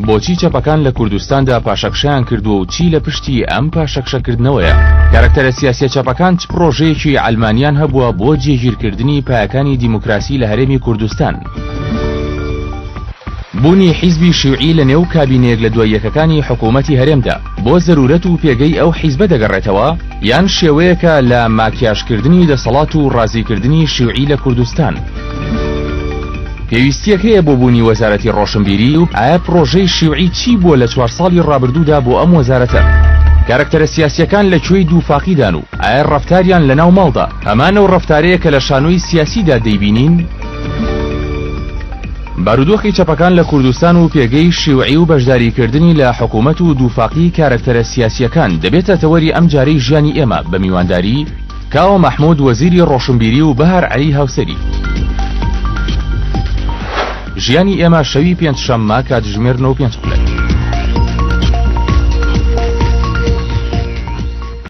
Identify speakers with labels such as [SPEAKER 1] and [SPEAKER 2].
[SPEAKER 1] بۆچی چەپەکان لە کوردستاندا پاشەکشەیان کردووە و چی لە پشتی ئەم پاشەکشەکردنەوەیە؟ کارەکتەرە سیاسیە چەپەکان چ پڕۆژەیەکی عەلمانیان هەبووە بۆ جێگیرکردنی پایەکانی دیموکراسی لە هەرێمی کوردستان؟ بوونی حیزبی شیوعی لە نێو کابینە یەک لە دوای یەکەکانی حکوومەتی هەرێمدا بۆ زەرورەت و پێگەی ئەو حیزبە دەگەڕێتەوە یان شێوەیەکە لە ماکیاژکردنی دەسەڵات و ڕازیکردنی شیوعی لە کوردستان؟ پێویستییەک هەیە بۆ بوونی وەزارەتی ڕۆشنبیری و ئایا پڕۆژەی شیوعی چی بووە لە چوار ساڵی ڕابردوودا بۆ ئەم وەزارەتە؟ کارەکتەرە سیاسییەکان لە کوێی دووفاقیدان و ئایا ڕەفتاریان لە ناو ماڵدا هەمان ئەو ڕەفتارەیە کە لە شانۆی سیاسیدا دەیبینین؟ بارودۆخی چەپەکان لە کوردستان و پێگەی شیوعی و بەشداریکردنی لە حکوومەت و دووفاقی کارەکتەرە سیاسییەکان دەبێتە تەوەری ئەمجارەی ژیانی ئێمە بە میوانداری کاوە مەحمود وەزیری ڕۆشنبیری و بەهار عەلی هاوسەری. ژیانی ئێمە شەوی پێنجشەممە کاتژمێر 9 و پێنج خولەک.